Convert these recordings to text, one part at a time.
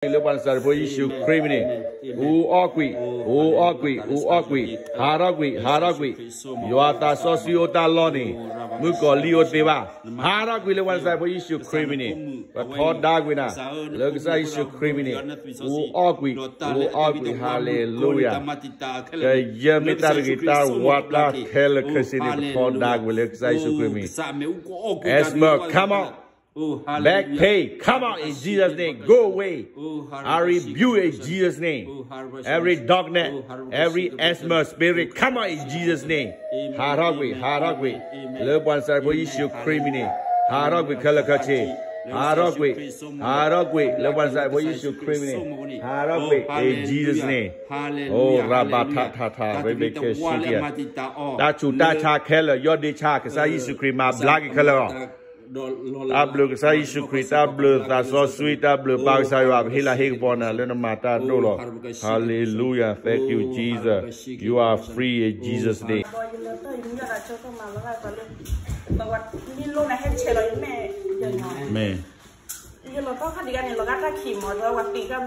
လၢပှၤနၤစၤရ့းဖိယ့ၣ်ၡူးခရံာ်မံၤန့ၣ်, အူအီၣ်ကွံာ်, အူအီၣ်ကွံာ်, အူအီၣ်ကွံာ်, ဟးထီၣ်ကွံာ်, ဟးထီၣ်ကွံာ်, ယွၤသးစီဆှံအိၣ်တၢ်လီၢ်န့ၣ်, မုၣ်ကီၤလံၢ်အိၣ်သ့ဘၣ်, ဟးထီၣ်ကွံာ်လၢပှၤနၤစၤရ့းဖိယ့ၣ်ၡူးခရံာ်မံၤန့ၣ်, ပထီဒါကွံာ်နၤ, လၢကစၢ်ယ့ၣ်ၡူးခရံာ်မံၤန့ၣ်, အူအီၣ်ကွံာ်, အူအီၣ်ကွံာ်, ဟါလ့လူယၤ, ကယဲၢ်မ့ၢ်တၢ်တဂ့ၤတၢ်ဝါတၢ်ခဲလၢာ်ခဲဆ့န့ၣ် ပထီဒါကွံာ်လၢကစၢ်ယ့ၣ်ၡူးခရံာ်မံၤ, asthma, come out. Back pain, come out in Jesus' name. Go away. I rebuke in Jesus' name. Every darkness, every asthma spirit, come out in Jesus' name. ဟးထီၣ်ကွံာ်, ဟးထီၣ်ကွံာ်, လၢပှၤနၤစၤရ့းဖိယ့ၣ်ၡူးခရံာ်မံၤန့ၣ်, ဟးထီၣ်ကွံာ်ခဲလၢာ်ခဲဆ့, ဟးထီၣ်ကွံာ်, ဟးထီၣ်ကွံာ်, လၢပှၤနၤစၤရ့းဖိယ့ၣ်ၡူးခရံာ်မံၤန့ၣ်, ဟးထီၣ်ကွံာ် in Jesus' name. အိၣ်ရၤဘးထးထးထး ရ့ဘ့ကဲစံကယၤ, တၢ်ဆူးတၢ်ဆါခဲလၢာ် ယီၢ်ဒ့ဆါ ကစၢ်ယ့ၣ်ၡူးခရံာ်မၤဘျါက့ၤခဲလၢာ်လီၤ. တၢ်ဘျုးကစၢ်ယ့ၣ်ၡူးခရံာ်, တၢ်ဘျုးသးစီဆှံ, တၢ်ဘျုးပၢ်ကစၢ်ယွၤ ပဟ့ၣ်လၤဟ့ၣ်ကပီၤနၤလၢနမၤတၢ်ဒိၣ်လီၤ. Hallelujah, thank you Jesus, you are free in Jesus' name. မ့ၢ် ယလီၤတၢ်ခါဒံးဂၤန့ၣ် လီၤဂာ်တၢ်ခံးမး ဒီးဝဲပံး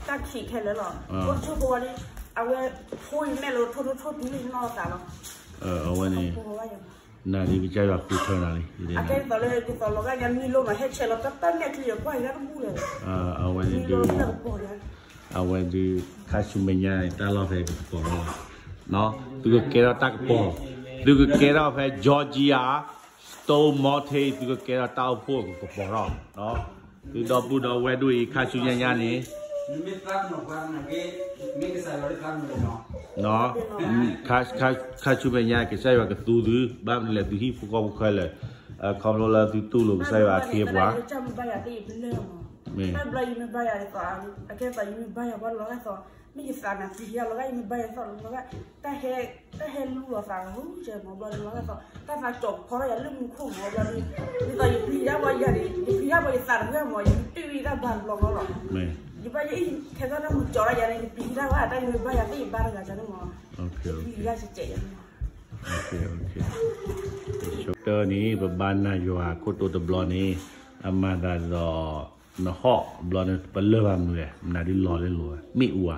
တၢ်ခံးခဲလၢာ်လီၤ. အိၣ်ဆိဖိဝဲဒၣ် အဝဲဖိအံၤမဲာ်လၢထိၣ်ထိၣ်ထိၣ်တလံၣ်နီၢ်သးလီၤ. အဝဲန့ၣ် နၤဒ်ကစၢ်ယွၤဃုထၢနၤလံ, အကဲသိးလၢ ဒ်သိးလီၤဂာ်ယၤမံလိနီၤ ဟဲဆဲးလီၤတၢ်တၢ်နဲၣ်ချံယကွၢ်ယၤတဘူၣ်လဲၣ်. အဝဲန့ၣ်ဒုး အဝဲဒုး ခါဆူမဲာ်ညါန့ၣ် တၢ်လီၢ်ဖဲကပီၤထီၣ်လီၤ. သုကကဲထီၣ်တၢ်ကပီၤ, သုကကဲထီၣ်ဖဲ Georgia, Stone Mountain, သုကကဲထီၣ်တၢ်အိၣ်ဖှိၣ်ကပီၤထီၣ်, သုဒီပုၢ်ဒီဝဲၢ်ဒိၣ်အံၤ ခါဆူညါညါန့ၣ် ခါဆူမဲာ်ညါ ကစၢ်ယွၤကသူသု, ဘၣ်မနုၤလဲၣ် သုဟံၣ်ဖိဃီဖိခဲလၢာ်, ခီဖျိလၢသုတူၢ်လိာ်ကစၢ်ယွၤအခ့အပှၤ, မ့ၢ် အကဲသိးယမ့ၢ်ဘါယၤဒ်သိး မ့ၢ်ယသးနၤသံယၤလီၤဂာ် ယမ့ၢ်ဘါယၤဒ်သိးလီၤဂာ် တၢ်ဟဲလူလီၤသးဟူကဲမးဘျီဒ်လီၤဂာ်သိး တၢ်သးကၠီၤဖီထီၣ်ယၤလၢမူခိၣ်မးဘျီဒ် ဒ်သိးယပျံၤတၢ်ဘၣ်ယၤန့ၣ် ယပျံၤတၢ်ဘၣ်ယသးတဂၢၢ်မး ယမ့ၢ်တုၤအံၤတၢ်ဘၣ်တဘျီဃီလီၤ ယဘၣ်ယအံၤ ခဲသီၣ်တၢ်မူကၠီၤတၢ်ယၤန့ၣ် ယပျံၤတၢ်ဘၣ်တၢ်ယမ့ၢ်ဘါယၤသ့ၣ်ယဘါတဂၤန့ၣ်မး ယပျံၤတၢ်စဲးစဲးယၤန့ၣ်မး တၢ်န့ၣ် ပဘါနၢ်ယွၤခိၣ်တိတဘျီန့ၣ် အမၤသးဒ်သိး နဟီၣ်ဘျီန့ၣ် ပလၢၢ်ဘၣ်မနုၤလဲၣ် မနုၤဒ်လီၤလၢလိၤ မ့ၣ်အူဧါ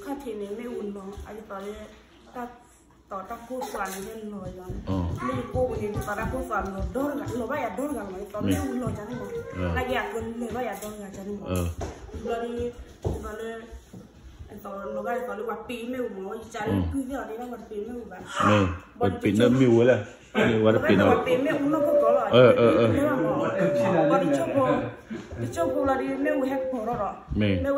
ခီၣ်ထံးန့ၣ် မ့ၣ်အူလီၤ အဒ်သိးလၢ တၢ်သိးတၢ်ကိၢ်သွးန့ၣ်လၢလီၤယၤန့ၣ် မ့ၣ်အူကိးပူၤန့ၣ် ဒ်သိးတၢ်ကိၢ်သွးလီၤဒီတဂၤ လီၤဘၣ်ယၤဒီတဂၤမး ဒ်သိးမ့ၣ်အူလီၤယၤန့ၣ်မး နာ်က့အကလၢာ်ဘၣ်ယၤဒီတဂၤန့ၣ်မး ဘျီဒ် ဒ်သိးလၢ အသိးလီၤဂာ်ဒ်သိးလၢပှၤပ့ၤမ့ၣ်အူမး ယကးလၢကွံာ်သ့ၣ်အီၤဒ်လၢပှၤတပ့ၤမ့ၣ်အူဘၣ် ပှၤတပ့ၤမ့ၣ်အူဝဲလဲၣ် ပှၤတပ့ၤမ့ၣ်အူနီၢ်ဖိကီးလီၤ ပှၤတပ့ၤမ့ၣ်အူနီၢ်ဖိကီးလီၤ တပ့ၤမ့ၣ်အူလီၤ ပှၤတဆိကမိၣ် တဆိကမိၣ်လီၤဒ်မ့ၣ်အူဟဲကပီၤထီၣ်ဒီး မ့ၢ်ဝဲကပီၤထီၣ် တဆိကမိၣ်မ့ၣ်အူပ့ၤကဒီး ဘၣ်ဒ်လၢ ဘၣ်ဒ်သရၣ်ဒါဒီးန့ၣ် အသီတဝီဘၣ်ဒ်သိးလၢ ယသးပ့ၤနီၣ်သးယမီၤတီၢ်ဝဲလီၤဂာ် မ့ၣ်အူလီၤဂာ်ဒ်သိးမ့ၣ်အူပ့ၤကဒီးသးလီၤ မ့ၣ်အူပ့ၤအသးဘၣ်ဒ် ပ့ၤသးအိၣ်တ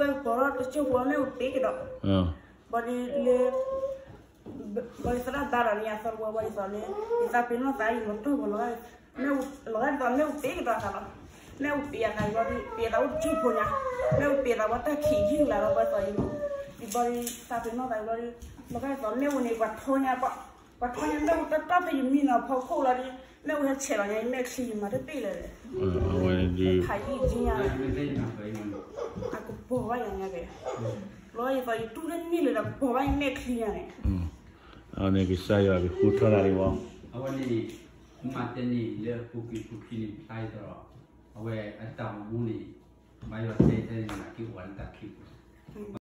ဆိကမိၣ်ညါ မ့ၣ်အူပ့ၤသးဝဲတၢ်ခံးယုၢ်လၢ်လီၤဘၣ်ဒ်သိးယ ယဘၣ်ဒ်သးပ့ၤနီၣ်သးဘၣ်ဒ် လီၤဂာ်ဒ်သိးမ့ၣ်အူန့ၣ် ပှၤထိညါ ပှၤထိညါမ့ၣ်အူတၢ်တၢ်ဖဲယမံနီၤဖီခိၣ်လီၤဒ် မ့ၣ်အူဟဲဆဲးလီၤညါ ယမဲာ်ချံယမၤတပ့ၢ်လၢၤ အဝဲဒုး ဖးယံာ်က့ညါ အကပီၤဘၣ်ယၤညါက့ၤ လီၤယသးယတူၢ်တန့ၢ်လၢၤဒီးကပီၤဘၣ်ယမဲာ်ချံညါန့ၣ် အဝဲန့ၣ်ကစၢ်ယွၤကဃုထၢနၤလံဝဲ အဝဲန့ၣ် မၤတဲန့ၣ်လၢပူၤကွံာ်ပူၤခံန့ၣ်ဖျါအံၤဒီး အဝဲအတၢ်မူန့ၣ် ဘၣ်ယွၤတဲတဲန့ၣ် က့ၤအိၣ်ဝဲလၢတၢ်ခံးပူၤ